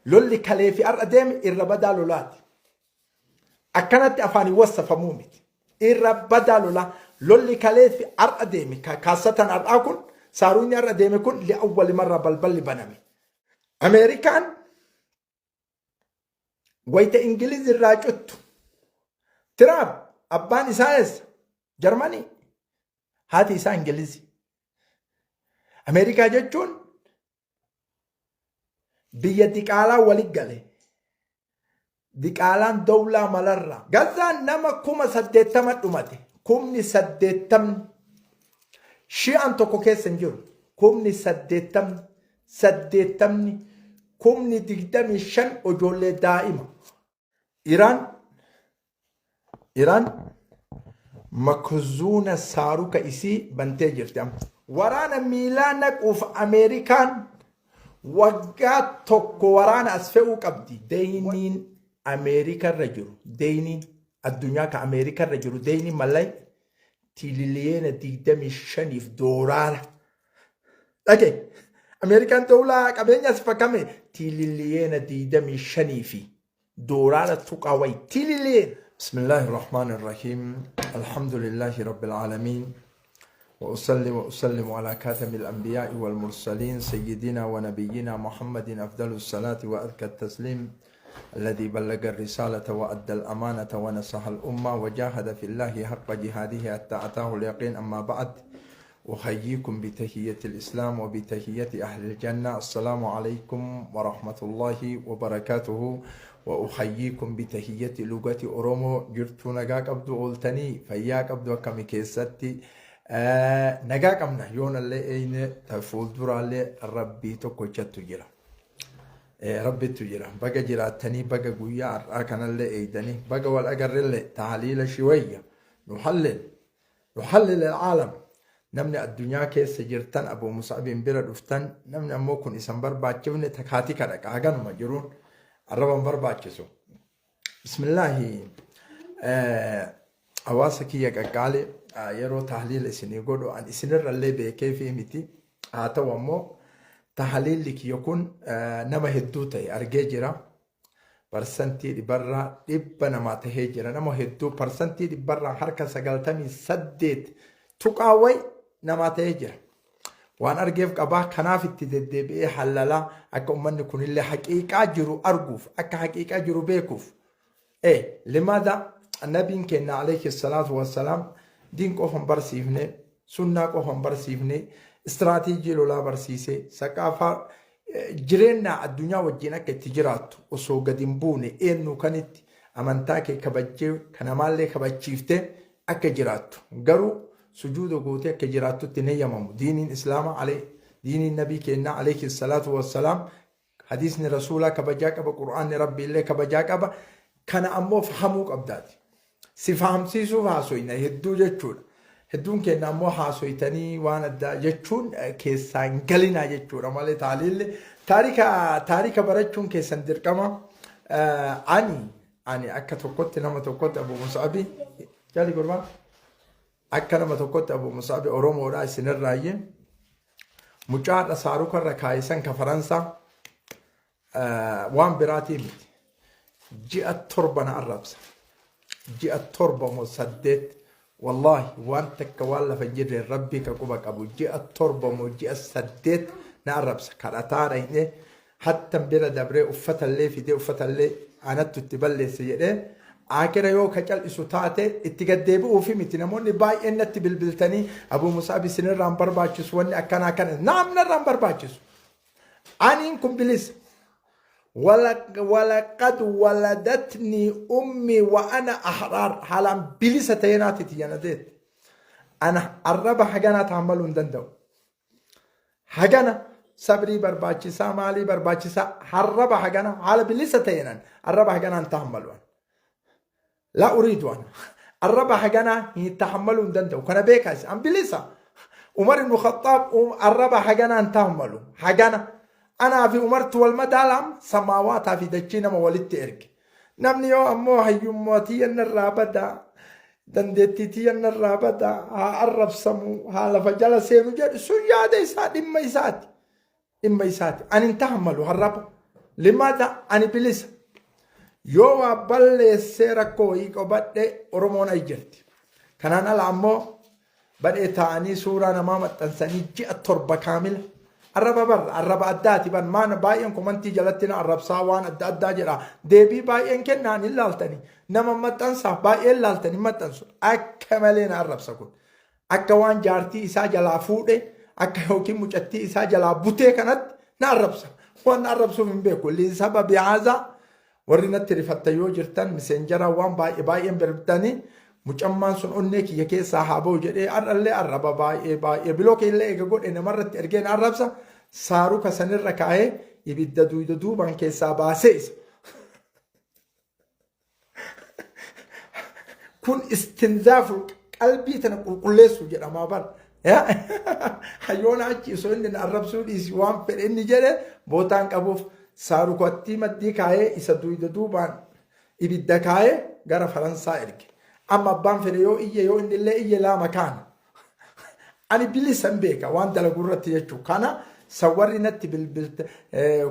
Lolli kalee fi har'a deeme irra badaa lolaati. Akkanatti afaaniin wassafamuu miti. Irra badaa lolaa. Lolli kalee fi har'a deeme kaassatan har'aa kun saaruunni har'a deeme kun li'awwali marra balballi baname. Ameerikaan wayita Ingiliz irraa cuttu. Tiraamp abbaan isaa eessa? Jarmanii. Haati isaa Ingilizi. Ameerikaa jechuun biyya diqaalaa wali gale. Diqaalaan dowlaa malarra. Gazaan nama 80,000 dhumate. 80,000 shi'aan tokko keessa hin jiru. 80,000 80ni 25,000 ijoollee daa'ima. Iraan makzuuna saaruka isii bantee jirti amma. Waraana miilaa naquuf Ameerikaan waggaa tokko waraana as fe'uu qabdi. Deyniin Ameerikarra jiru, deyniin addunyaa ka Ameerikarra jiru, deyniin mallay tiililiyeena 25f dooraara. Dhage Ameerikaan dowlaa qabeenya as fakame tiililiyeena 25 fi dooraara tuqaa wayi tiililiyeena. Bismillaahi Rahmaani Rahiim. Alhamdulillahi Rabbil Aalamiin. وأصلي وأسلم على خاتم الأنبياء والمرسلين سيدنا ونبينا محمد أفضل الصلاة وأزكى التسليم الذي بلغ الرسالة وأدى الأمانة ونصح الأمة وجاهد في الله حق جهاده حتى أتاه اليقين. أما بعد، أحييكم بتحية الإسلام وبتحية أهل الجنة، السلام عليكم ورحمة الله وبركاته، وأحييكم بتحية لغة أورومو. Jirtuu? Nagaa qabdu? Ooltanii? Fayyaa qabdu? Akkami keessatti nagaa qabna? Yoonallee eeyne fuulduraallee rabbii tokkochattu jira. Rabbittu jira. Baga jiraattanii, baga guyyaa har'aa kanallee eeydanii, baga wal agarrellee. Tahliila shiwayya nuhallil nuhallil alcaalam. Namni addunyaa keessa jirtan Abu Mus'abiin bira dhuftan, namni ammoo kun isan barbaachifne takaatii kadhaqa haganuma jiruun arraban barbaachisu. Bismillaahi, hawaasa kiyya qaqqaale, yeroo tahliila isinii godhu an isinirrallee beekee fi miti. Haa ta'u ammoo tahliilli kiyya kun nama hedduu ta'e argee jira. Parsantii dhibbarraa dhibba namaa tahee jira. Nama hedduu 98% tuqaa wayi namaa tahee jira. Waan argeef qabaa, kanaaf itti deddeebi'ee hallalaa akka uummanni kunillee haqiiqaa jiru arguuf, akka haqiiqaa jiru beekuuf. Limaada nabiin keenya alayhi salaatu wassalaam diin qofa hin barsiifne, sunnaa qofa hin barsiifne, istiraatiijii lolaa barsiise, saqaafaa jireenya addunyaa wajjin akka itti jiraattu osoo gadi hin buune, eenyu kanitti amantaa kee kabajjee kanamaallee kabachiiftee akka jiraattu, garuu sujuuda gootee akka jiraattutti hin heyyamamu. Diiniin islaamaa alee diiniin nabii keenyaa alayhi salaatu wassalaam, hadiisni rasuulaa kabajaa qaba, qur'aanni rabbi illee kabajaa qaba. Kana ammoo fahamuu qabdaati. Si fahamsiisuuf haasoyna hedduu jechuudha. Hedduun keenya ammoo haasoytanii waan addaa jechuun keessaan galinaa jechuudha malee taaliilli taarika taarika barachuun keessan dirqama. Ani akka tokkotti nama tokkotti Abu Musaabi jaali gurbaa, akka nama tokkotti Abu Musaabi Oromoodha isinirraayyee mucaadha saarukarra kaayisan ka Faransaa waan biraatii miti. Ji'a 7 na arrabsa. Ji'a 7 moo 8, wallaahi waan takka waan lafa hin jirre, rabbii ka quba qabu, ji'a 7 moo ji'a 8 na arrabsa. Kadhataa dhaqnee hattan bira dabree uffatallee fidee uffatallee anattu itti balleesse jedhee akira yoo ka cal'isu taate itti gaddeebi'uufi miti. Namoonni baay'een natti bilbiltanii Abuu Musaab isinirraan barbaachisu, wanni akkanaa kana naam narraan barbaachisu. Aniin kun bilisa. Walaqad waladatni ummi wa ana ahraar, haalaan bilisa ta'ee naati tiyya na deette. Ana arraba haganaa taammaluu hin danda'u. Hagana sabrii barbaachisaa, maalii barbaachisaa, arraba hagana haala bilisa ta'eenan arraba haganaan taammalu. Laa uriidu, ana arraba haganaa hin tahammaluu hin danda'u. Kana beekaas an bilisa. Umar ibn Khattaab arraba haganaa hin tahammalu. Hagana. Anaa fi Umartu wal madaalaam, samaawaataa fi dachii nama walitti erge. Namni yoo ammoo hayyummaa tiyya narraa badaa, dandeettii tiyya narraa badaa, haa arrabsamu, haa lafa jala seenu jedhu, sun yaada isaa, dhimma isaati. Dhimma isaati. Ani hin tahammalu arraba. Limaata ani bilisa. Yoo waa balleessee rakkoo wayii qabadhe Oromoon ay jirti. Kanaan ala ammoo badhee taa'anii suuraa namaa maxxansanii ji'a 7 kaamila arraba barra arraba addaati ban maan baay'een komantii jalatti na arrabsaa waan adda addaa jedha deebii baay'een kennaan hin laaltanii nama maxxansaa baay'een laaltanii maxxansu akka malee na arrabsa kun akka waan jaartii isaa jalaa fuudhe akka yookiin mucattii isaa jalaa butee kanatti na arrabsa waan na arrabsuuf hin beeku liisaba bi'aazaa Warri natti rifattan yoo jirtan miseenjaraa waan baay'ee baay'een birbtanii mucammaan sun onnee kiyya keessaa haa ba'u jedhee har'allee arraba baay'ee baay'ee biloo illee eega godhe namarratti ergee na arrabsa saaruka sanirra kaa'ee ibidda duyda duubaan keessaa baasee isa. Kun istinzaafu qalbii tana qulqulleessu jedhamaa bara. Hayyoona achi osoo inni na arrabsuu dhiisi waan fedhe inni jedhe bootaan qabuuf saarukattii maddii kaayee isa duyda duubaan ibidda kaayee gara Faransaa erge. Amma abbaan fedhe yoo iyye yoo inni illee iyye laama kaana. Ani bilisan beeka waan dalagu irratti jechuudha. Kana san warri natti bilbilte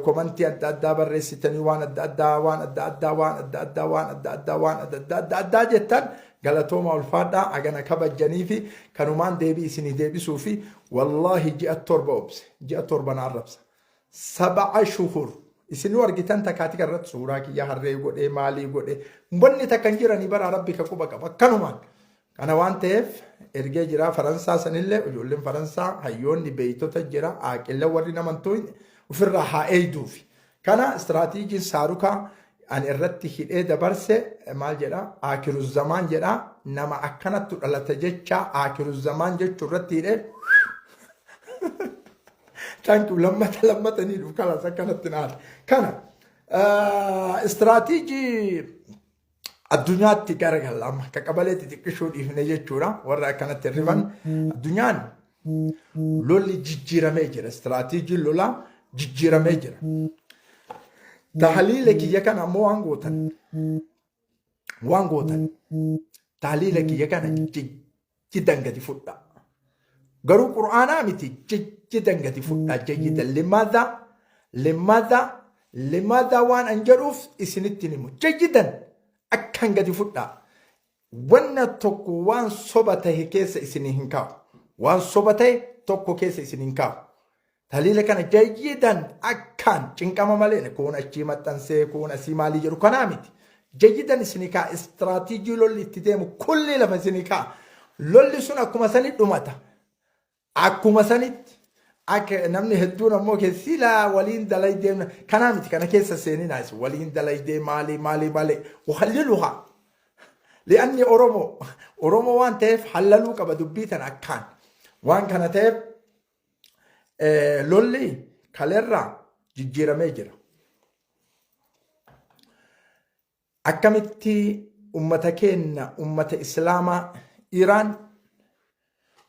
komantii adda addaa barreessitanii waan adda addaa waan adda addaa waan adda addaa waan adda addaa waan adda addaa adda addaa jettan galatooma ulfaadhaa agana kabajjanii fi kanumaan deebii isinii deebisuu fi wallaahi ji'a 7 obse ji'a 7 na arrabsa. Saba'a shuhur isinuu argitan takaatika irratti suuraa kiyya harree godhee maalii godhee wanni takka hin jiranii bara rabbi ka quba qaba akkanumaan. Kana waan ta'eef ergee jira Faransaa sanillee ijoolleen Faransaa hayyoonni beeytota jira aaqillee warri namantuu ofirraa haa eeyduufi. Kana istiraatiijiin saarukaa ani irratti hidhee dabarse maal jedha aakiru zamaan jedha nama akkanattu dhalata jecha aakiru zamaan jechuu irratti hidhee thank you lammata lammata ni dhufu kalas akkanatti naati. Kana istiraatiijii addunyaatti garagalla amma akka qabalee xixiqqishuu dhiifne jechuudha warra akkanatti rifan addunyaan lolli jijjiiramee jira istiraatiijiin lolaa jijjiiramee jira. Tahliila kiyya kana ammoo waan gootan waan gootan tahliila kiyya kana jijjidan gadi fudha. Garuu qur'aanaa miti jijjidan gadi fudha jayyidan limaadha limaadha limaadha waan an jedhuuf isinitti himu jayyidan akkan gadi fudha. Wanna tokko waan soba tahe keessa isinii hin kaa'u. Waan soba tahe tokko keessa isinii hin kaa'u. Taliila kana jayyidan akkaan cinqama malee kuun achii maxxansee kuun asii maalii jedhu kanaa miti. Jayyidan isinii kaa'a istiraatiijii lolli itti deemu kulli lafa isinii kaa'a. Lolli sun akkuma sani dhumata. Akkuma sanitti akka namni hedduun ammoo silaa waliin dalaydee kanaa miti kana keessa seeninaa isin waliin dalaydee maalii maalii maalii uhalliluhaa. Li'anni Oromoo Oromoo waan ta'eef hallaluu qaba dubbii tana akkaan waan kana ta'eef Lolli kaleerraa jijjiiramee jira. Akkamitti ummata keenna ummata Islaamaa Iraan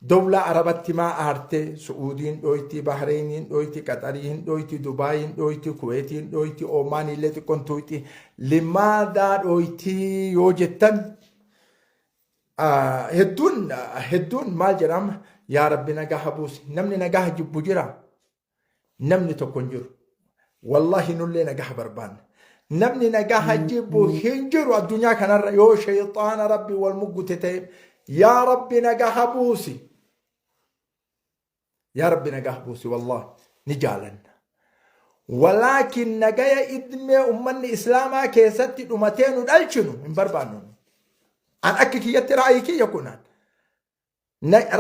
dowlaa Arabatti maa aarte Su'uudiin dhooyti, Bahreeniin dhooyti, Qaxariin dhooyti, Dubaayiin dhooyti, Kuweetiin dhooyti, Oomaaniillee xiqqoon tuuyti. Limaadaa dhooyti yoo jettan Hedduun hedduun maal jedhama yaa rabbi nagaha buusi namni nagaha jibbu jira namni tokko hin jiru wallahi nullee nagaha barbaanna namni nagaha jibbu hin jiru addunyaa kanarra yoo shayxaana rabbi wal muggute ta'e yaa rabbi nagaha buusi Yaa Rabbi nagaah buusi wallahi ni jaalanna. Walaakin nagaya idmee ummanni islaamaa keessatti dhumatee nu dhalchinu hin barbaannu. An akka kiyyatti ra'ayi kiyya kunaan.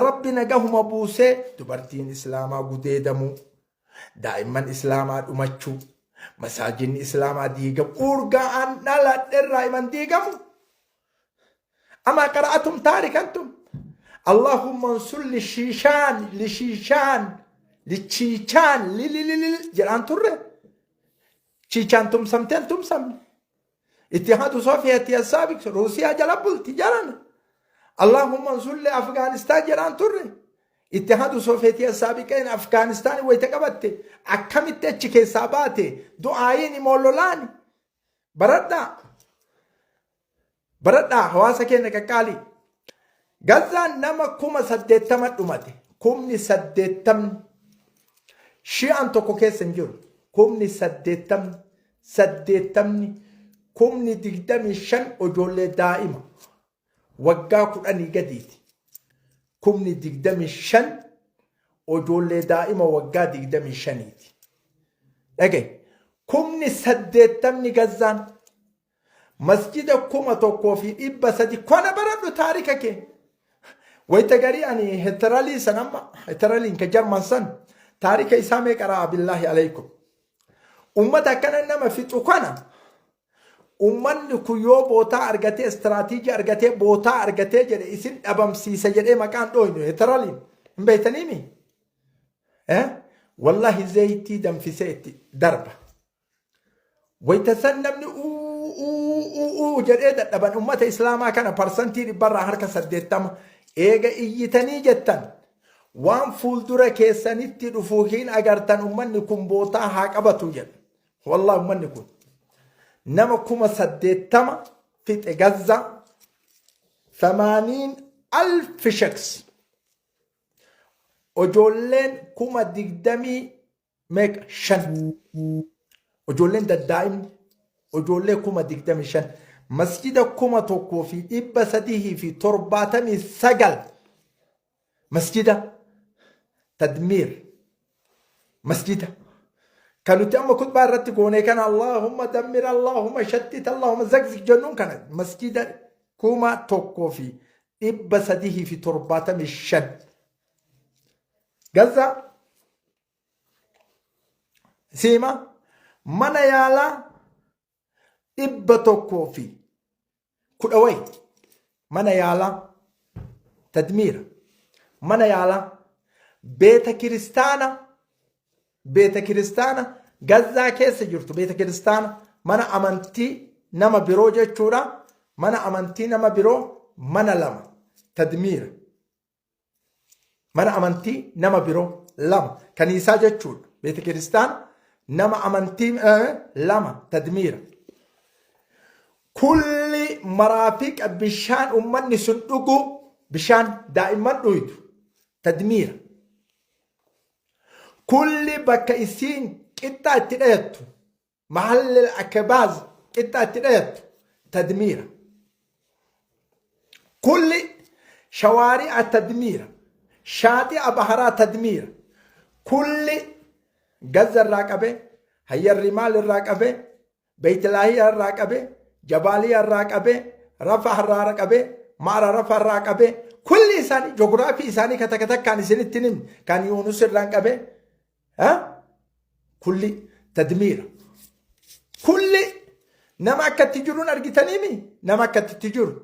Rabbi nagahuma buusee dubartiin islaamaa gudeedamuu, daa'imman islaamaa dhumachuu, masaajinni islaamaa diigamu, urgaan dhaladherraa iman diigamu. Amaa qara'atum taarikantum. Allahumma ansur lishiishaan lishiishaan lichiichaan lilililil jedhaan turre. Chiichaan tumsamteen tumsamne. Ittihaadu Sofiyeeti Assaabik Ruusiyaa jala bulti jaran. Allahumma ansur li Afgaanistaan jedhaan turre. Ittihaadu Sofiyeeti Assaabiqeen Afgaanistaan wayita qabatte akkamitti achi keessaa baate du'aayiin immoo lolaani. Baradhaa. Baradhaa hawaasa keenya qaqqaalii. Gazzaan nama 80,000 dhumate. 80,000 shi'aan tokko keessa hin jiru. 80,000 Saddeettamni 25,000 ijoollee daa'ima waggaa 10 gadiiti. 25,000 ijoollee daa'ima waggaa 25ti. Dhagaye 80,000 Gazzaan masjida 1300 kana baradhu taarika kee. Wayita garii ani Hitralii san amma Hitraliin ka Jarman san taarika isaa mee qaraa billaahi alaykum. Ummata akkana nama fixu kana ummanni kun yoo bootaa argatee istiraatiijii argatee bootaa argatee jedhe isin dhabamsiisa jedhee maqaan dhooynu Hitraliin hin beektaniimi? Eh? Wallahi zayitii danfisee itti darba. Wayita san namni uu uu uu uu jedhee dadhaban ummata islaamaa kana parsantii dhibbarraa harka 80 eega iyyitanii jettan waan fuuldura keessanitti dhufu hin agartan ummanni kun bootaa haa qabatu jedha. Wallahi ummanni kun nama 80,000 fixe Gazzaa 80,000 shaks ijoolleen kuma digdamii meeqa shan ijoolleen daddaa'imni ijoollee 25,000 masjida 1379 masjida tadmiir masjida kan nuti amma kutbaa irratti goonee kana Allahumma dammir Allahumma shattit Allahumma zagzig jennuun kana masjida 1375 Gaza siima mana yaalaa 110 wayi mana yaalaa tadmiira mana yaalaa beeta kiristaana beeta kiristaana Gazzaa keessa jirtu beeta kiristaana mana amantii nama biroo jechuudha mana amantii nama biroo mana lama tadmiira Mana amantii nama biroo lama kaniisaa jechuudha. Beeta kiristaana nama amantii lama tadmiira. Kulli maraafiqa bishaan ummanni sun dhugu bishaan daa'imman dhuydu tadmiira. Kulli bakka isiin qixxaa itti dhayattu mahalli akbaaz qixxaa itti dhayattu tadmiira. Kulli shawaari'a tadmiira. Shaaxi'a baharaa tadmiira. Kulli Gazza irraa qabee, Hayyar Rimaal irraa qabee, Beeytilaahiyaa irraa qabee, Jabaaliyaa irraa qabee, Rafah irraa qabee, Ma'ara Rafah irraa qabee, kulli isaanii joogiraafii isaanii ka takka takkaan isinitti himne kan Yuunus irraan qabee, kulli tadmiira. Kulli nama akka itti jiruun argitaniimi nama akka itti jiru.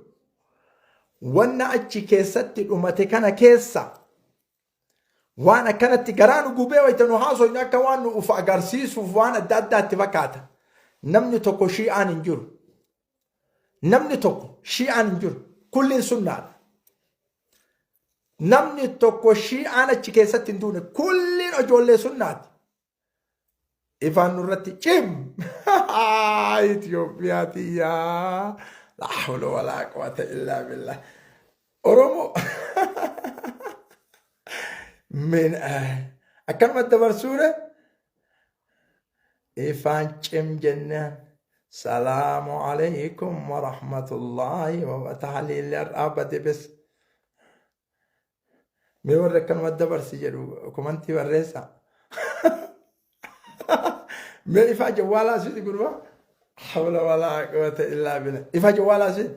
Wanna achi keessatti dhumate kana keessa waan akkanatti garaa nu gubee wayita nu haasofnu akka waan nu uf agarsiisuuf waan adda addaatti fakkaata. Namni tokko shi'aan hin jiru. Namni tokko shi'aan hin jiru. Kulliin sunnaadha. Namni tokko shi'aan achi keessatti hin duune. Kulliin ijoollee sunnaati. Ifaan nurratti cim. Itoophiyaa tiyyaa. Laa hawla walaa quwwata illaa billah. Oromoo. Min akkanumatti dabarsuudha. Ifaan cim jennaan. Salaamu alaikum wa rahmatullahi wa tahliilli har'aa bade bes. Mee warri akkanumatti dabarsi jedhu komantii barreessaa. Mee ifaa jawwaalaa siiti gurbaa. Hawla walaa quwwata illaa billah. Ifaa jawwaalaa siiti.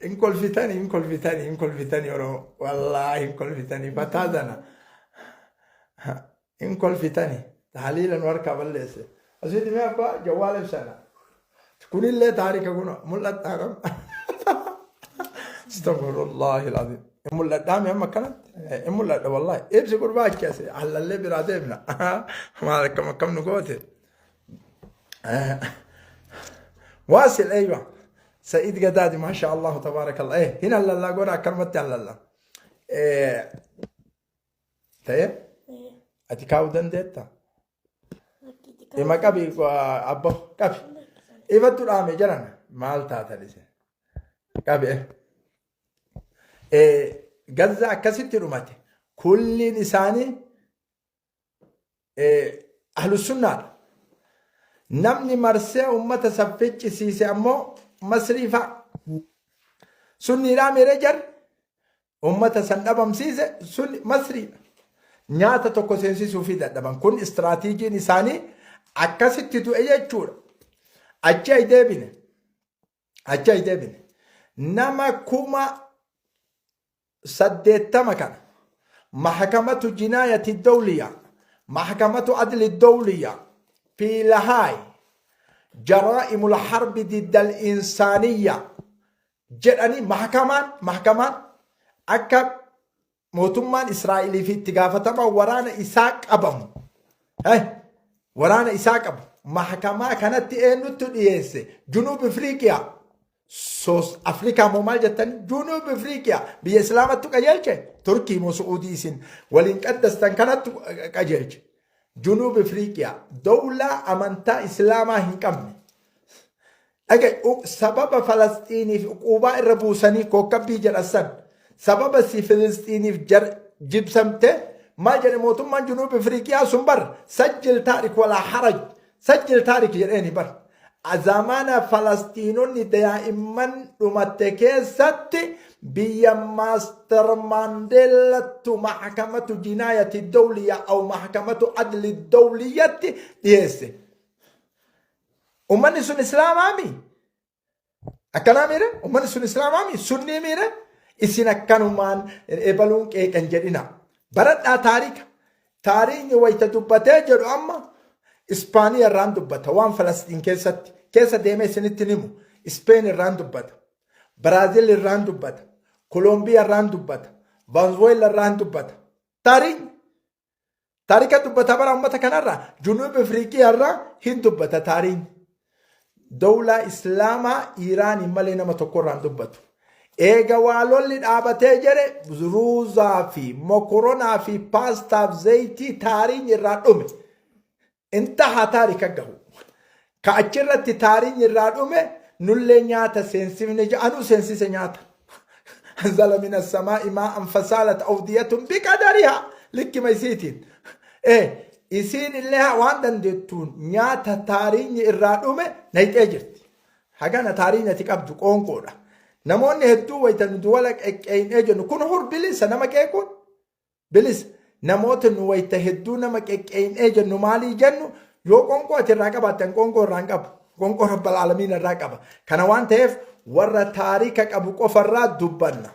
Hin kolfitanii hin kolfitanii hin kolfitanii Oromoo. Wallaahi hin kolfitanii fataa sana. Hin kolfitani. Tahliila nu harkaa balleesse. Asitti mee abbaa jawwaala ibsana. Kunillee taarika kun mul'adhaa qaba. Astaghfirullahi alazim. Hin mul'adhaa mee amma akkanatti? Hin mul'adha wallahi. Ibsi gurbaa achi asi. Hallallee biraa deemna. Maal akkam akkam nu goote. Waasil eeywa. Sa'iid Gadaadi maasha Allahu tabaarakallah. Hin hallallaa godha akkanumatti hallalla. Ta'ee ati kaa'uu dandeetta? Ima qabi abbo qabi. Ifattu dhaame jedhan maal taatan isin? Qabi. Gazza akkasitti dhumate. Kulliin isaanii ahlusunnaadha. Namni marsee ummata san ficcisiise ammoo Masrii fa'a. Sunniidhaa miire jarri ummata san dhabamsiise sunni Masriidha. Nyaata tokko seensisuu fi dadhaban. Kun istiraatiijiin isaanii akkasitti du'e jechuudha. Achi ay deebine. Achi ay deebine. Nama 80,000 kana mahakamatu jinaayati dawliya mahakamatu adli dawliya fi lahaay jaraa'imul harbi diddal insaaniyya jedhanii mahakamaan akka mootummaan Israa'elii fi itti gaafatama waraana isaa qabamu waraana isaa qabu mahakamaa kanatti eenyutti dhiyeesse? Junuub Ifriiqiyaa, Soos Afrikaa moo maal jettani? Junuub Ifriiqiyaa biyya Islaamattu qajeelche? Turkii moo Su'uudii isin waliin qaddastan kanattu qajeelche? Junuub Ifriiqiyaa dawlaa amantaa Islaamaa hin qabne. Dhaga'i, sababa Falasxiiniif uquubaa irra buusanii kookkabbii jedhan san sababa si Filisxiiniif jar jibsamte maal jedhe mootummaan Junuub Ifriiqiyaa sun bar? Sajjil taarik walaa haraj, sajjil taarik jedheeni bar. Zamana Falasxiinonni daa'imman dhumatte keessatti biyya Maaster Maandeellattu maxkamatu jinaayati dawliya aw maxkamatu adli dawliyatti dhiyeesse. Ummanni sun Islaamaami? Akkanaa miire? Ummanni sun Islaamaami? Sunnii miire? Isin akkanumaan ebaluun qeeqan jedhina. Baradhaa taarika. Taariikni wayita dubbatee jedhu amma Ispaaniya irraan dubbata waan Falasxiin keessatti. Keessa deemee isinitti himu. Ispeen irraan dubbata. Biraazil irraan dubbata. Kolombiyaa irraan dubbata. Vanzuweela irraan dubbata. Taariikni Taarika dubbata bara ummata kanarraa Junuub Ifriiqiyaa irraa hin dubbata taariin. Dawlaa Islaamaa Iiraaniin malee nama tokko irraa hin dubbatu. Eega waa lolli dhaabatee jedhe ruuzaa fi mokoronaa fi paastaaf zayitii taariin irraa dhume. Intahaa taarika gahu. Ka achirratti taariin irraa dhume nullee nyaata seensifne jedhanuu seensise nyaata. Anzala mina samaa'i maa'an fasaalat awdiyatun biqadarihaa likkima isiitiin. Ee isiin illee waan dandeettuun nyaata taariinyi irraa dhume nayxee jirti. Hagana taariin ati qabdu qoonqoodha. Namoonni hedduu wayita nu duwala qeqqeeynee jennu kun hur bilisa nama qeequun. Bilisa. Namoota nu wayita hedduu nama qeqqeeynee jennu maalii jennu yoo qoonqoo ati irraa qabaatte an qoonqoo irraa hin qabu. Qoonqoo Rabbal Aalamiin irraa qaba. Kana waan ta'eef warra taarika qabu qofarraa dubbanna.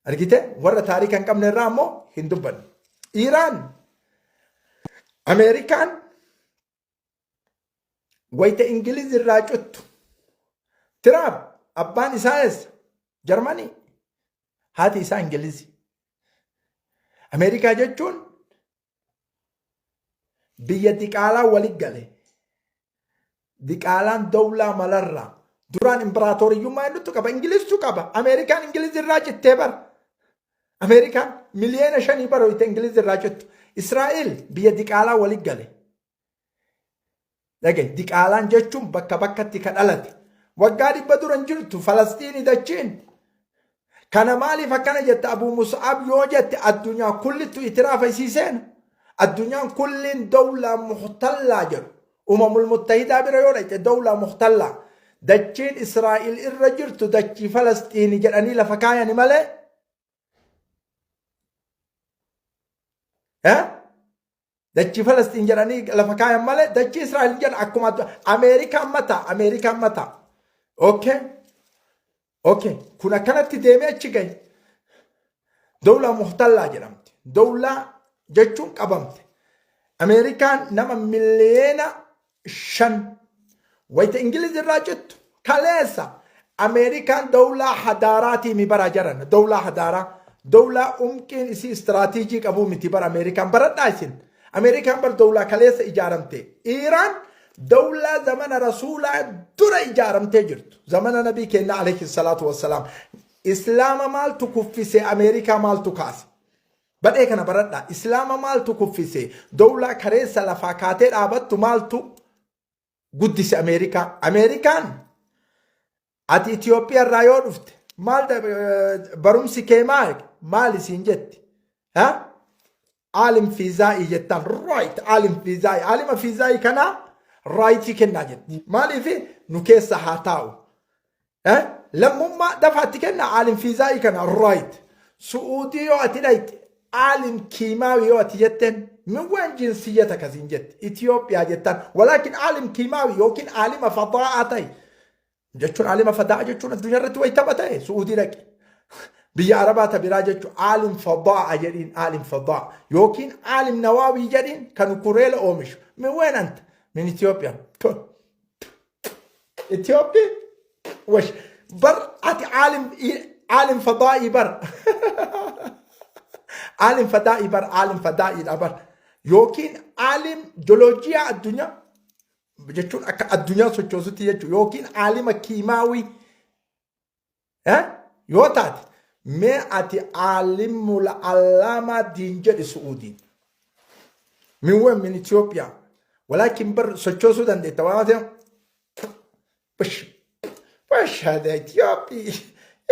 Argite warra taarika hin qabne irraa ammoo hin dubbannu. Iiraan Ameerikaan wayita Ingiliz irraa cuttu Tiraamp abbaan isaa eessa? Jarmanii. Haati isaa Ingilizi. Ameerikaa jechuun biyya diqaalaa wali gale. Diqaalaan dawlaa malarraa. Duraan imbiraatooriyyummaa eenyutu qaba? Ingiliztu qaba. Ameerikaan Ingiliz irraa cittee bara. Ameerikaan 5 miliyoona bara wayita Ingiliz irraa cittu. Israa'el biyya diqaalaa wali gale. Dhagaye, diqaalaan jechuun bakka bakkatti ka dhalate. Waggaa 100 dura hin jirtu Falasxiini dachiin. Kana maaliif akkana jette Abuu Mus'ab yoo jette addunyaa kullittu itiraafa isii seena. Addunyaan kulliin dawlaa muhtallaa jedhu. Umamul Muttahidaa bira yoo dhaqxe dawlaa muhtallaa. Dachiin Israa'il irra jirtu dachii Falasxiini jedhanii lafa kaayani malee. Eh? Dachii Falasxiin jedhanii lafa kaayan malee dachii Israa'el hin jedhan akkuma Ameerikaan mataa Ameerikaan mataa. Okay. Okay. Kun akkanatti deemee achi gahe. Dawlaa muhtallaa jedhamti. Dawlaa jechuun qabamte. Ameerikaan nama 5 miliyoona wayita Ingiliz irraa cittu kaleessa Ameerikaan dawlaa hadaaraatii mi bara jaran dawlaa hadaaraa dawlaa umqiin isii istiraatiijii qabuu miti bara Ameerikaan baradhaa isin Ameerikaan bar dawlaa kaleessa ijaaramte. Iiraan dawlaa zamana rasuulaa dura ijaaramtee jirtu zamana nabii keenya alayhi salaatu wassalaam. Islaama maaltu kuffise? Ameerikaa maaltu kaase? Badhee kana baradhaa. Islaama maaltu kuffise? Dawlaa kareessa lafaa kaatee dhaabattu maaltu guddise Ameerikaa? Ameerikaan ati Itoophiyaa irraa yoo dhufte maal barumsi kee maal maali siin jetti? Ha? Aalim fiizaa'ii jettaan right, aalim fiizaa'ii, aalima fiizaa'ii kana rightii kennaa jetti. Maaliif nu keessa haa taa'u. Lammummaa dafaatti kenna aalim fiizaa'ii kana right. Su'uudii yoo ati dhayxe, aalim kiimaawi yoo ati jetteen, min waan jinsiyya takasiin jetti. Itoophiyaa jettaan walaakin aalim kiimaawi yookiin aalima fadaa'aa ta'e jechuun, aalima fadaa'aa jechuun addunyaa irratti wayi tapha ta'e Su'uudii dhaqe. Biyya Arabaa ta biraa jechuun aalim fadaa'a jedhiin, aalim fadaa'a yookiin aalim nawaawii jedhiin, kan kureela oomishu. Min ween anta? Min Itoophiyaa. Itoophiyaa wash bar, ati aalim fadaa'ii bar, aalim fadaa'ii bar, aalim fadaa'iidha bar, yookiin aalim jooloojiyaa addunyaa jechuun akka addunyaa sochoosutti jechuun, yookiin aalima kiimaawii yoo taate, mee ati aalimul allaamaa diin jedhi Su'uudiin. Min wen? Min Itoophiyaa. Walaakin bar sochoosuu dandeetta waan ta'eef. Bash bash, hada Itoophiyaa,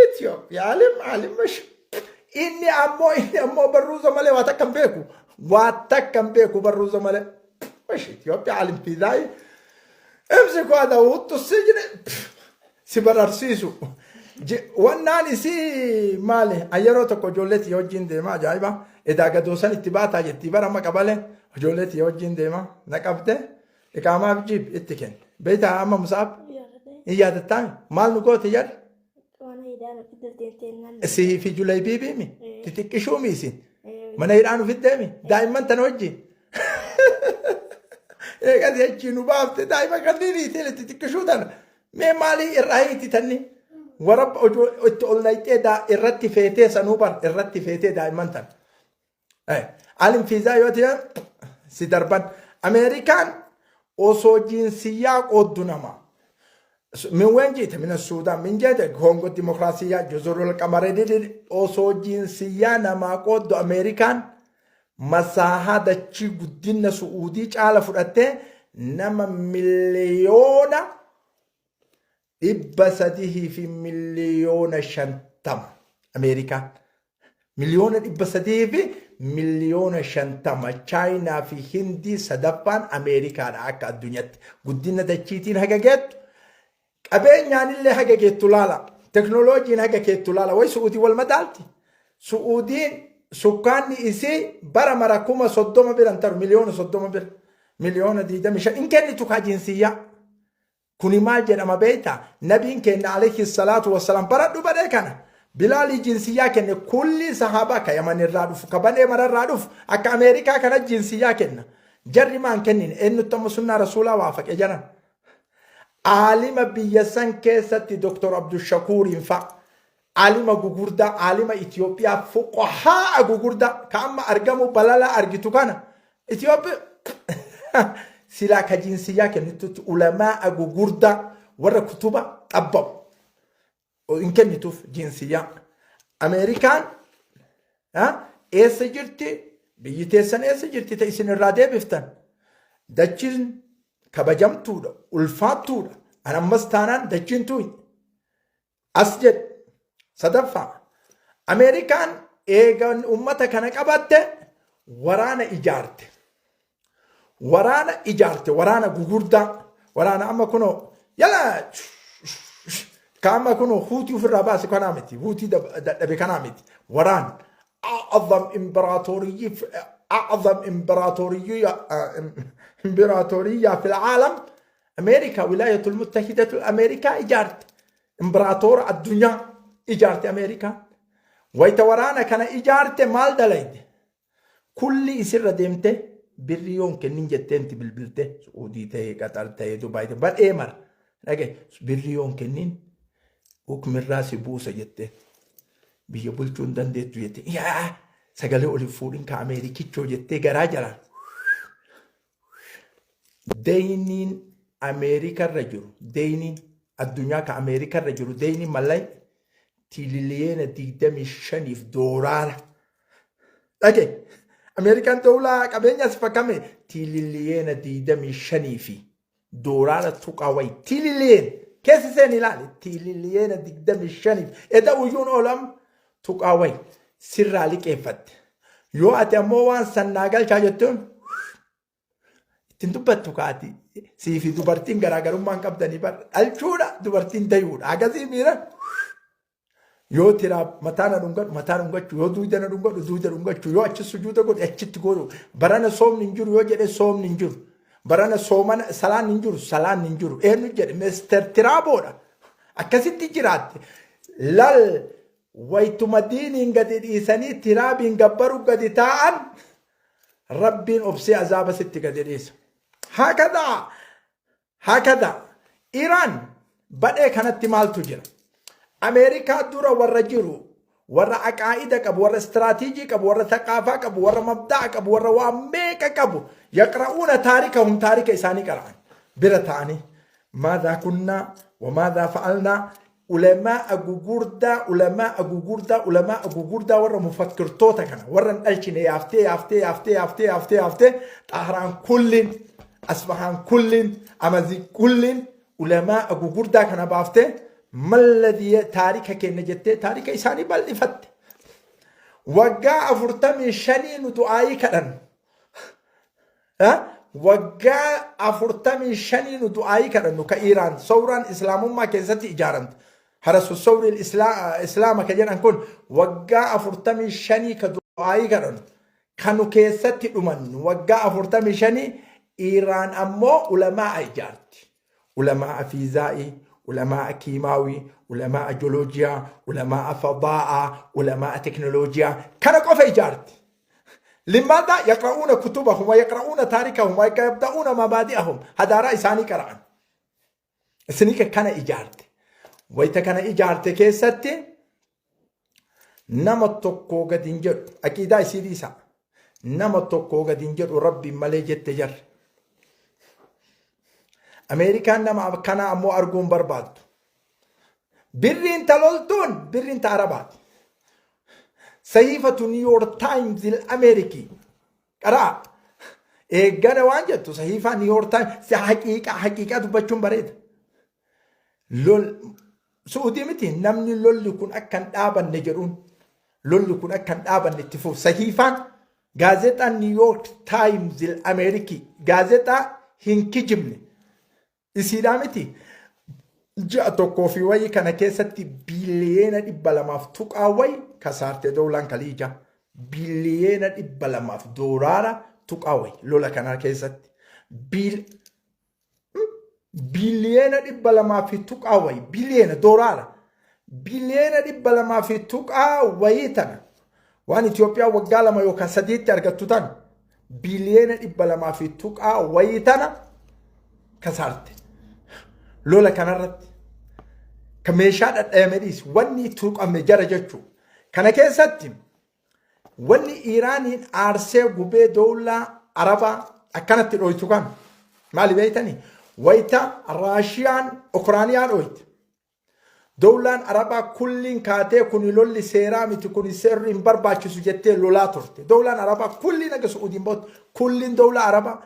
Itoophiyaa aalim aalim bash. Inni ammoo barruusa malee waa takka hin beeku. Waa takka hin beeku barruusa malee. Bash, Itoophiyaa aalim fiizaayii. امسكوا هذا وحطوا السجن si bararsiisu. Wannaan isii maali? Yeroo tokko ijoollee tiyya wajjin deema, ajaa'iba. Edaa gadoosan itti baataa jettii bara amma qabale ijoollee tiyya wajjin deema, na qabde, iqaamaaf jiib itti kenne. Beektaa amma Musaab? Hin yaadattaa? Maal nu goote jarri? Mana hidhaan ofitti deemtee. Sihii fi Julaybiibiimi? Xixiqqishuumi isin? Mana hidhaan ofitti deemi? Daa'imman tana wajjin? Eegas jechii nu baafte, daa'ima kanneen hiitee xixiqqishuu tana. Mee maalii irraa hiiti tanni? Warra itti ol naqxee irratti feetee sanuu bar, irratti feetee daa'imman tana. Alim fiizaa yoo ta'e si darban. Ameerikaan osoo jinsiyyaa qooddu nama. Min wen jiite? Mina Suudaan. Min jeete? Koongo Dimokiraasiyyaa, Jozorol Qamaree. Osoo jinsiyyaa namaa qooddu, Ameerikaan masaahaa dachii guddina Su'uudii caala fudhattee nama 350,000,000, Ameerikaan 350,000,000, Chaayinaa fi Hindii sadaffaan Ameerikaadha akka addunyaatti. Guddina dachiitiin haga geettu, qabeenyaan illee haga geettu laala, teknooloojiin haga geettu laala. Way Su'uudii wal madaalti? Su'uudiin sukkaanni isii bara mara 30,000 biran taru, 30,000,000 bira, 25,000,000 hin kennitu kaa jinsiyyaa. Kuni maal jedhama beektaa? Nabiin keenya alayhi salaatu wassalaam bara dhubadee kana Bilaalii jinsiyyaa kenne. Kulli sahaabaa ka Yaman irraa dhufu, ka banee mararraa dhufu, akka Ameerikaa kana jinsiyyaa kenna. Jarri maan kennine? Eenyutti amma sunnaa rasuulaa waafaqe jaran? Aalima biyya san keessatti Dr. Abdushakuuriin fa'a. Aalima gugurdaa, aalima Itoophiyaa, fuqahaa gugurdaa ka amma argamu balala argitu kana. Itoophiyaa silaa ka jinsiyyaa kennitutti ulamaa gugurdaa warra kutuba xabbabu hin kennituuf jinsiyyaa. Ameerikaan eessa jirti? Biyyi teessan eessa jirti ta isin irraa deebiftan? Dachiin kabajamtuudha, ulfaattuudha. An ammas taanaan dachiin tuyi. As jedhe. Sadaffaa, Ameerikaan eegan uummata kana qabatte waraana ijaarte. Waraana ijaarte, waraana gugurdaa, waraana amma kunoo yala ka amma kunoo Huutii ofirraa baase kanaa miti, Huutii dadhabe kanaa miti. Waraana أعظم إمبراطورية أعظم إمبراطورية إمبراطورية في العالم، أمريكا، ولاية المتحدة الأمريكا ijaarte. إمبراطور الدنيا ijaarte أمريكا. Wayta waraana kana ijaarte maal dalayde? Kulli isirra deemte, birri yoon kennin jetteenti bilbilte, Suudii ta'e, Qaxar ta'e, Dubaay ta'e, badhee mara dhage, birri yoon kennin hukmirraa si buusa jette, biyya bulchuu hin dandeettu jette, yaa sagalee oli fuudhin ka Ameerikichoo jettee garaa jalaan. Deyniin Ameerikarra jiru, deyniin addunyaa ka Ameerikarra jiru, deyniin mallay 25 tiriliyeenaaf doolaara. Dhage, Ameerikaan dowlaa qabeenya as fakkame 25 tiriliyoonaa fi doolaara tuqaa wayi tiriliyoon keessa seen ilaali, 25 tiriliyooniif eda uyyuun oolam tuqaa wayi sirraa liqeeffatte. Yoo ati ammoo waan san naa galchaa jettuun ittiin dubbattu kaati. Sii fi dubartiin garaagarummaa hin qabdanii bar dhalchuudha, dubartiin dayuudha. Akkasii miira yoo tiraa mataa na dhungadhu, mataa dhungachuu, yoo duuda na dhungadhu, duuda dhungachuu, yoo achi sujuuda godhu, achitti godhu. Barana soomni hin jiru yoo jedhe, soomni hin jiru. Barana soomana salaan hin jiru, salaan hin jiru. Eenyu jedhe? Mister Tiraaboodha. Akkasitti jiraatte. Lal waytuma diiniin gadi dhiisanii tiraabiin gabbaru gadi taa'an, Rabbiin obsee azaaba sitti gadi dhiisa. Hakadaa hakadaa Iraan badhee kanatti maaltu jira? Ameerikaa dura warra jiru, warra aqaa'ida qabu, warra istiraatiijii qabu, warra thaqaafaa qabu, warra mabda'a qabu, warra waan meeqa qabu, yaqra'uuna taarikahum, taarika isaanii qara'an bira ta'anii, maadhaa kunnaa wamaadhaa fa'alnaa, ulamaa'a gugurdaa, ulamaa'a gugurdaa, ulamaa'a gugurdaa, warra mufakkirtoota kana warra hin dhalchine yaaftee yaaftee yaaftee yaaftee yaaftee yaaftee, Xahraan kulliin, Asfahaan kulliin, Amazii kulliin, ulamaa'a gugurdaa kana baaftee, malladii taarika kenna jettee taarika isaanii bal'ifatte. Waggaa 45 nu du'aayii kadhannu. Waggaa 45 nu du'aayii kadhannu ka Iiraan sawraan islaamummaa keessatti ijaaramte. Harasu sawri islaama ka jedhan kun waggaa 45 ka du'aayii kadhannu. Kanu keessatti dhumannu waggaa 45, Iiraan ammoo ulamaa'a ijaarti. Ulamaa'a fiizaa'ii, ulamaa'a kiimaawii, ulamaa'a jooloojiyaa, ulamaa'a fadaa'aa, ulamaa'a teknooloojiyaa kana qofa ijaarti. لماذا يقرؤون كتبهم ويقرؤون تاريخهم ويبدأون مبادئهم؟ هذا isaanii qara'an. Isinika kana ijaarte. Wayita kana ijaarte keessatti nama tokkoo gadi hin jedhu, aqiidaa isii dhiisa. Nama tokkoo gadi hin jedhu Rabbiin malee jette jarri. Ameerikaan nama akkanaa ammoo arguu hin barbaaddu. Birriin ta loltuun birriin ta Arabaati. Sahiifatu New York Times Ameerikii qaraa. Eeggana waan jettu sahiifaa New York Times haqiiqaa haqiiqaa dubbachuun bareeda. Lol Su'uudii miti, namni lolli kun akka hin dhaabanne jedhuun, lolli kun akka hin dhaabanne itti fuuf. Sahiifaan gaazexaan New York Times Ameerikii, gaazexaa hin kijibne isiidhaa miti. Ji'a tokkoo fi wayii kana keessatti biliyeena 200f tuqaa wayi kasaarte doolaan kaliija. Biliyeena 200f doolaara tuqaa wayi lola kana keessatti. Biliyeena 200 fi tuqaa wayi, biliyeena doolaara biliyeena 200 fi tuqaa wayii tana, waan Itoophiyaa waggaa 2 yookaan 3tti argattu tana, biliyeena 200 fi tuqaa wayii tana kasaarte. Lola kanarratti ka meeshaa dhadhayame dhiis, wanni tuqame jara jechuu. Kana keessatti wanni Iiraaniin aarsee gubee dowlaa Arabaa akkanatti dhoytu kan maali beeytanii? Wayita Raashiyaan Ukraaniyaa dhoyte. Dowlaan Arabaa kulliin kaatee, kuni lolli seeraa miti, kuni seerri hin barbaachisu jettee lolaa turte. Dowlaan Arabaa kulliin akka Su'uudiin booda kulliin dowlaa Arabaa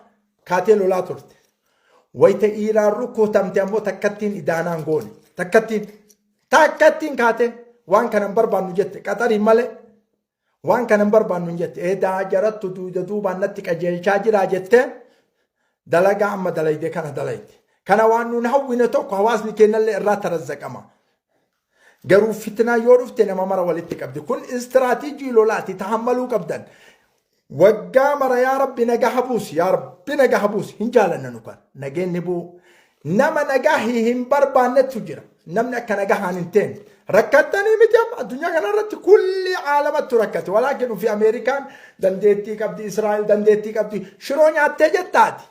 kaatee lolaa turte. Wayita Iiraan rukutamte ammoo takkattiin idaanaan goone. Takkattiin takkattiin kaatee waan kana hin barbaannu jette Qaxariin malee, waan kana hin barbaannu hin jette. Edaa jarattu duuda duubaan natti qajeelchaa jiraa jettee dalagaa amma dalayde kana dalayde. Kana waan nuun hawwine tokko hawaasni keenyallee irraa tarazzaqama. Garuu fitnaa yoo dhufte nama mara walitti qabdi. Kun istiraatiijii lolaati, tahammaluu qabdan. Waggaa mara yaa Rabbi nagaa buusi, yaa Rabbi nagaa buusi, hin jaalanna nu kan nageenyi bu'u. Nama nagaa hin barbaannettu jira. Namni akka nagahaan hin teenne. Rakkattanii miti, amma addunyaa kanarratti kulli caalamattu rakkate. Walaakin ofii Ameerikaan dandeettii qabdi, Israa'el dandeettii qabdi. Shiroo nyaattee jettaati.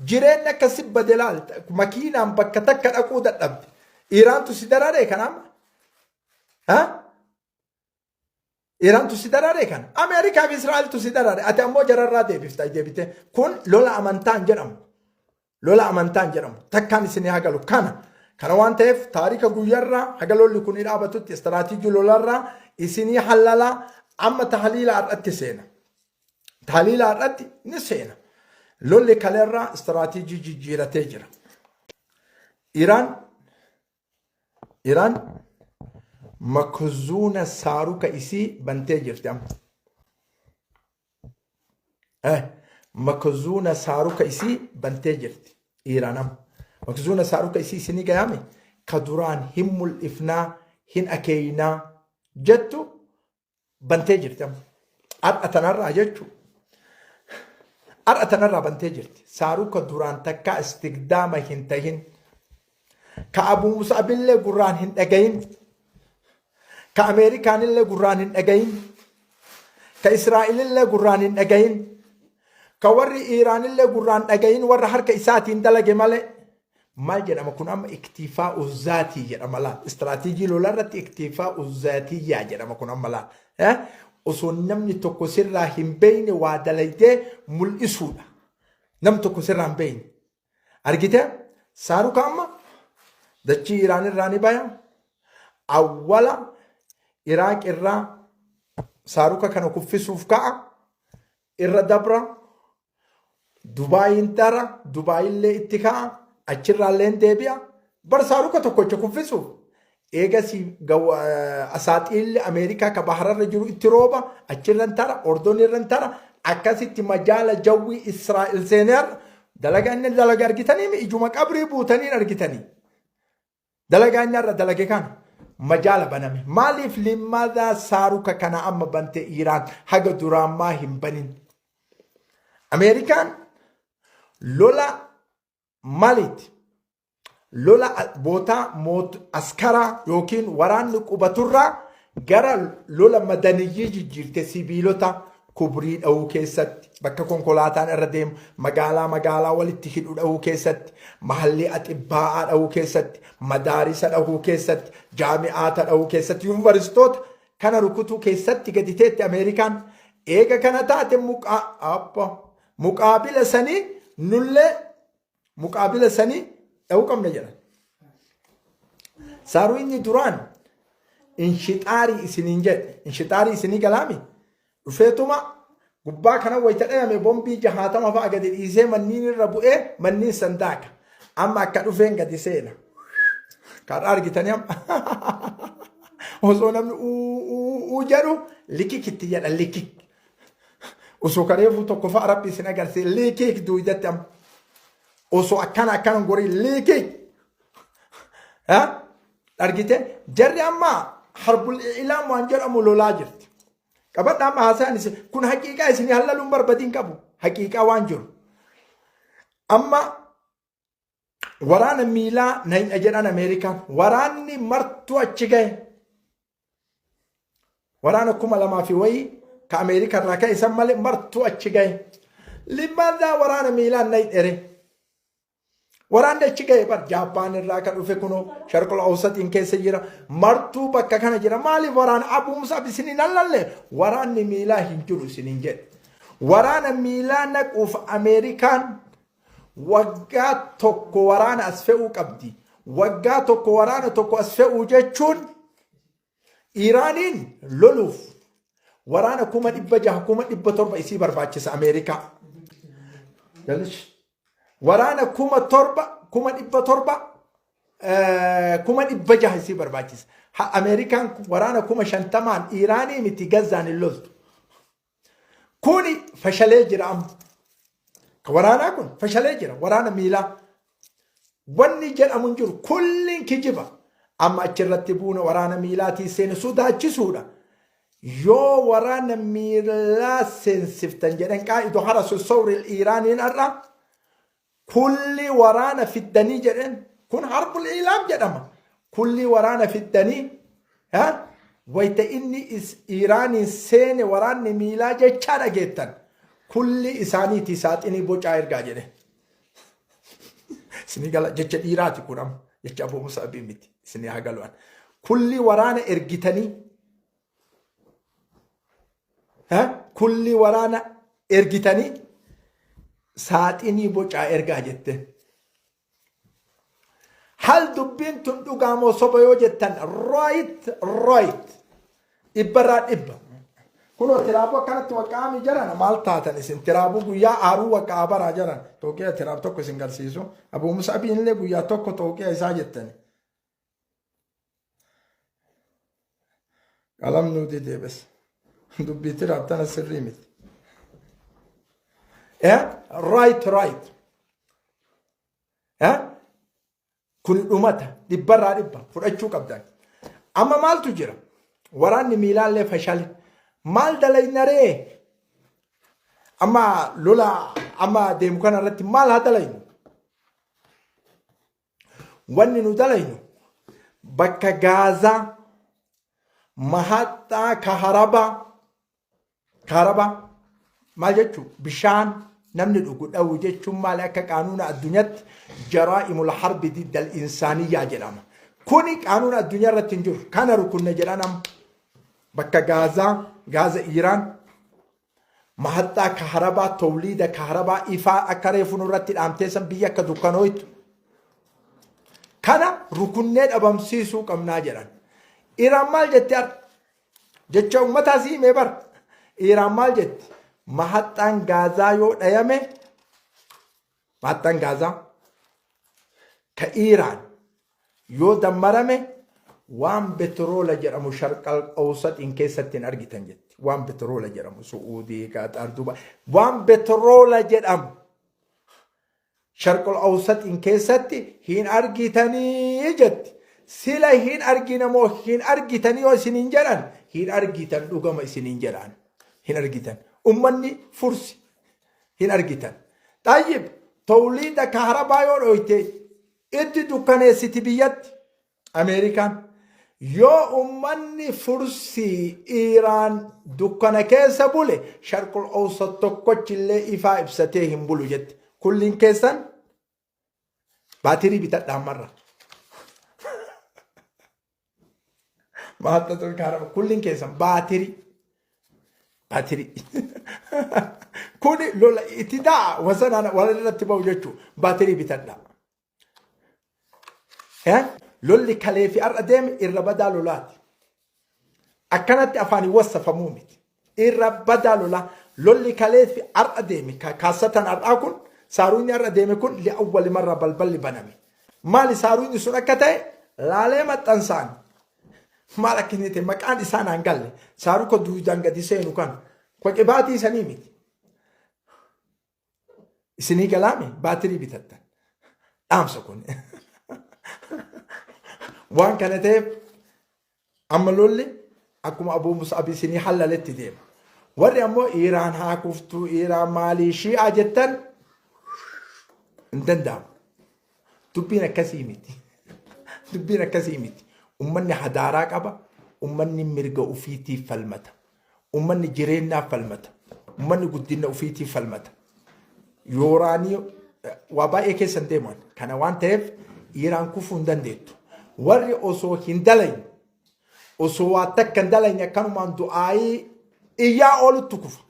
Jireenya akka si bade laal, makiinaan bakka takka dhaquu dadhabde. Iiraantu si dararee kana amma? Ha? Iiraantu si dararee kana? Ameerikaa fi Israa'eltu si darare. Ati ammoo jararraa deebifta deebite. Kun lola amantaan jedhamu. Lola amantaan jedhamu. Takkaan isin hagalu kana. Kana waan ta'eef taarika guyyarraa haga lolli kun dhaabatutti istiraatiijii lolarraa isinii hallalaa, amma tahliila har'atti seena. Tahliila har'atti ni seena. Lolli kaleerraa istiraatiijii jijjiiratee jira. Iraan makzuuna saaruka isii bantee jirti amma. Makzuuna saaruka isii bantee jirti. Iiraan amma. Makzuuna saaruka isii isinii gayaame ka duraan hin mul'ifnaa hin akeeynaa jettu bantee jirti amma. Har'a tanarraa jechuu. Har'a tanarraa bantee jirti. Saaruka duraan takkaa istigdaama hin tahin. Ka Abu Musaabillee gurraan hin dhagahin. Ka Ameerikaanillee gurraan hin dhagahin. Ka Israa'elillee gurraan hin dhagahin. Ka warri Iiraanillee gurraan dhagahin warra harka isaatiin dalage malee. Maal jedhama kun amma iktiifaa uzzaatii jedhama laal. Istiraatiijii lolaa irratti iktiifaa uzzaatiyyaa jedhama kun amma laal. Osoo namni tokko sirraa hin beekne waa dalaydee mul'isuudha. Namni tokko sirraa hin beekne. Argitee? Saaruka amma dachii Iraan irraa ni baya. Awwala Iraaq irraa saaruka kana kuffisuuf ka'a. Irra dabra. Dubaayin tara. Dubaayillee itti ka'a. Achirraallee hin deebi'a. Bar saaruka tokkocha kuffisuuf. Eegasii asaaxiilli Ameerikaa ka bahararra jiru itti rooba, achirran tara, Ordonirran tara, akkasitti majaala jawwii Israa'el seenee har'a dalagaa inni dalaga argitanii mi ijuma qabrii buutaniin argitanii. Dalagaa inni har'a dalage kana majaala baname. Maaliif limmaadhaa saaruka kana amma bante Iiraan haga duraammaa hin banin? Ameerikaan lola maaliiti? Lola bootaa askaraa yookiin waraanni qubaturraa gara lola madaniyyii jijjiirte sibiilota kubrii dha'uu keessatti bakka konkolaataan irra deemu magaalaa magaalaa walitti hidhu dha'uu keessatti mahallii axibbaa'aa dha'uu keessatti madaarisa dha'uu keessatti jaami'aata dha'uu keessatti yuunivarsiitoota kana rukutuu keessatti gadi teetti Ameerikaan eega kana taate muqaabila sanii nullee muqaabila sanii dha'uu qabna jedhan. Saaruu inni duraan inshixaarii isiniin jedhe inshixaarii isinii galaami dhufeetuma gubbaa kana wayita dhayame bombii jahaatama fa'a gadi dhiisee manniin irra bu'ee manniin san daaka. Amma akka dhufeen gadi seena. Karaa argitanii amma osoo namni uu jedhu likikitti jedha likik. Osoo kareefuu tokko fa'a rabbi isin agarsiise liikiik duudatti amma. Osoo akkana akkana gorii liikiik. Argite jarri amma harbul ilaam waan jedhamu lolaa jirti. Qabadha amma haasa'an isin kun haqiiqaa isin hallaluun barbadiin qabu haqiiqaa waan jiru. Amma waraana miilaa nayna jedhan Ameerikaan waraanni martuu achi gahe. Waraana 2000 fi wayii ka Ameerikaa irraa ka'e san malee martuu achi gahe. Limmaadhaa waraana miilaan naydhere. Waraanni achi gahe bar Jaappaan irraa ka dhufe kunoo sharqul awsaxiin keessa jira. Martuu bakka kana jira. Maaliif waraana Abuu Musab isiniin hallalle? Waraanni miilaa hin jiru isiniin jedhe. Waraana miilaa naquuf Ameerikaan Waggaa tokko waraana as fe'uu qabdi. Waggaa tokko waraana tokko as fe'uu jechuun Iiraaniin loluuf waraana 600,000 700,000 isii barbaachisa Ameerikaa. Waraana 7,000 700,000 600,000 isii barbaachisa. Ameerikaan waraana 50,000n Iiraanii miti Gazzaan hin loltu. Kuni fashalee jira amma. Ka waraanaa kun fashalee jira waraana miilaa. Wanni jedhamu hin jiru kulliin kijiba. Amma achirratti buuna waraana miilaatii seene sodaachisuudha. Yoo waraana miilaa seensiftan jedhan qaa'idu harasu sawril Iiraaniin har'a Kulli waraana fiddanii jedheen kun harbul ilaam jedhama. Kulli waraana fiddanii wayta inni Iiraaniin seene waraanni miilaa jechaa dhageettan. Kulli isaaniiti saaxinii bocaa ergaa jedhe. Isinii gala jecha dhiiraati kun amma jecha Abuu Musaabii miti isinii haa galu'an. Kulli waraana ergitanii Kulli waraana ergitanii saaxinii bocaa ergaa jette. Hal dubbiin tun dhugaa moo soba yoo jettan right right dhibbarraa dhibba. Kunoo tiraabuu akkanatti waqqaami jarana maal taatan isin tiraabuu guyyaa aaruu waqqaa baraa jaran tooqiya tiraab tokko isin garsiisu Abuu Musaabiin illee guyyaa tokko tooqiya isaa jettani. Qalam nuu didee bas. Dubbii tiraaf tana sirrii miti. Right right. Kun dhumata dhibbarraa dhibba fudhachuu qabdan. Amma maaltu jira? Waraanni miilaallee fashale. Maal dalaynaree? Amma lola amma deemu kana irratti maal haa dalaynu? Wanni nu dalaynu bakka Gaazaa mahaxxaa kaharabaa kaharabaa maal jechuun bishaan namni dhugu dhawu jechuun maali akka qaanuuna addunyaatti jaraa'imul harbi diddal insaaniyyaa jedhama. Kuni qaanuuna addunyaa irratti hin jiru. Kana rukunne jedhan amma bakka Gaazaa Gaaza Iiraan Mahaxxaa kaharabaa towliida kaharabaa ifaa akka reefu nurratti dhaamtee san biyya akka dukkanooytu kana rukunnee dhabamsiisuu qabnaa jedhan. Iraan maal jetti har'a? Jecha uummataa si himee bar. Iraan maal jetti? Mahaxxaan Gaazaa yoo dhayame mahaxxaan Gaazaa ka Iraan yoo dammarame waan betroola jedhamu sharqal awsaxiin keessatti hin argitan jetti. Waan betroola jedhamu Su'uudii, Qaaxaar, Dubaay. Waan betroola jedhamu sharqal awsaxiin keessatti hin argitanii jetti. Sila hin argina moo hin argitanii yoo isiniin jedhan hin argitan dhugama isiniin jedhan hin argitan. Ummanni fursi hin argitan. Xayyib tawliida kaharabaa yoo dhoyte itti dukkaneessiti biyyatti Ameerikaan. Yoo ummanni fursii Iiraan dukkana keessa bule sharqul awsat tokkochillee ifaa ibsatee hin bulu jette. Kulliin keessan baatirii bitadha ammarra. Maattatul kaaraba kulliin keessan baatirii. Baatirii. Kuni lola itti ta'a wasanaan walirratti ba'u jechuudha. Baatirii bitadha. Lolli kalee fi har'a deeme irra badaa lolaati. Akkanatti afaaniin wassafamuu miti. Irra badaa lolaa. Lolli kalee fi har'a deeme kaassatan har'aa kun saaruunni har'a deeme kun li'awwali marra balballi baname. Maali saaruunni sun akka ta'e laalee maxxansaan maal akka inni ta'e maqaan isaa naan galle saaruka duudaan gadi seenu kan qibaatii sanii miti. Isinii galaame baatirii bitattan. Dhaamsa kun. Waan kana ta'eef amma lolli akkuma Abuu Mus'ab isinii hallaletti deema. Warri ammoo Iiraan haa kuftuu, Iiraan maalii shi'aa jettan hin danda'amu. Dubbiin akkasii miti. Dubbiin akkasii miti. Ummanni hadaaraa qaba. Ummanni mirga ofiitiif falmata. Ummanni jireenyaaf falmata. Ummanni guddina ofiitiif falmata. Yooraanii waa baay'ee keessa hin deeman. Kana waan ta'eef Iiraan kufuu hin dandeettu. Warri osoo hin dalagne osoo waa takka hin dalagne akkanumaan du'aayii iyyaa ooluttu kufa.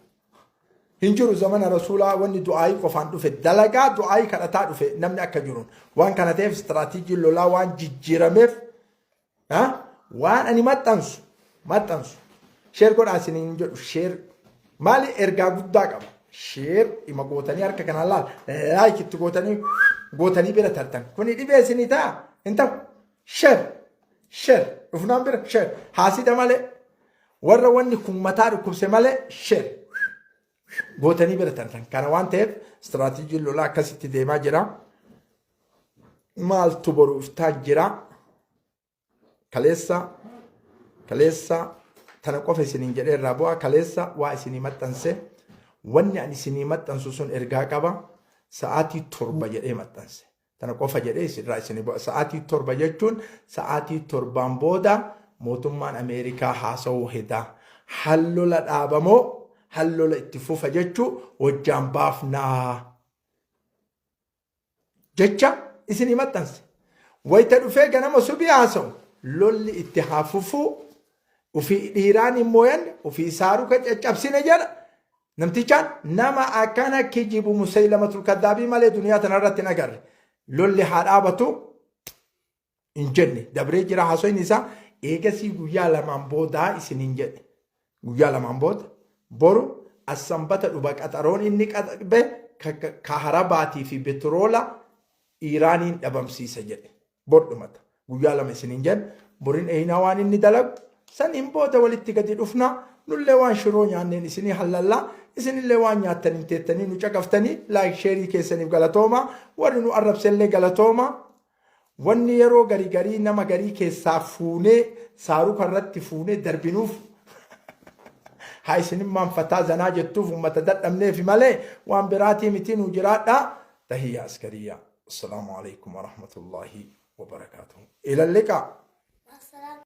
Hin jiru zamana rasuulaa wanni du'aayii qofaan dhufe dalagaa du'aayii kadhataa dhufe namni akka jiruun. Waan kana ta'eef istiraatiijiin lolaa waan jijjiirameef waan ani maxxansu maxxansu sheer godhaa isiniin hin jedhu sheer maali ergaa guddaa qaba sheer ima gootanii harka kanaan laal laayik itti gootanii gootanii bira tartan kuni dhibee isinii ta'a hin ta'u sheer sheer dhufnaan bira sheer haasida malee warra wanni kun mataa dhukkubse malee sheer gootanii bira tartan kana waan ta'eef istiraatiijiin lolaa akkasitti deemaa jira. Maaltu boru iftaan jira. Kaleessa kaleessa tana qofa isiniin jedhee irraa bu'aa kaleessa waa isinii maxxanse wanni ani isinii maxxansu sun ergaa qaba sa'aatii 7 jedhee maxxanse. Tana qofa jedhee isinirraa isinii bu'a. Sa'aatii 7 jechuun sa'aatii 7n booda mootummaan Ameerikaa haasa'uu hedaa. Hallola dhaabamoo hallola itti fufa jechuu wajjaan baafnaa. Jecha isinii maxxanse. Wayita dhufee ganama subii haasa'u lolli itti haa fufuu ufii dhiiraan hin mooyanne ufii saaruka caccabsine jedha. Namtichaan nama akkana kijibu Musaylamatul Kaddaabii malee duniyaa tanarratti hin agarre. Lolli haa dhaabatu hin jenne dabree jira haasoyni isaa eegasii guyyaa lamaan boodaa isiniin jedhe. Guyyaa lamaan booda boru as sanbata dhuba qaxaroon inni qabe kaharabaatii fi betroola Iiraaniin dhabamsiisa jedhe. Bor dhumata. Guyyaa 2 isiniin jedhe borin eeynaa waan inni dalagu saniin booda walitti gadi dhufna. Nullee waan shiroo nyaanneen isinii hallallaa. Isinillee waan nyaattaniin teettanii nu caqaftanii like share keessaniif galatooma. Warri nu arrabsellee galatooma. Wanni yeroo garii garii nama garii keessaa fuunee saaruka irratti fuunee darbinuuf haa isinimmaan fataa zanaa jettuuf ummata dadhabneefi malee waan biraatii miti nu jiraadha. Tahiyya askariyaa. Assalaamu alaikum warahmatullaahi wabarakaatuhu. Ila liqaa. Assalaam.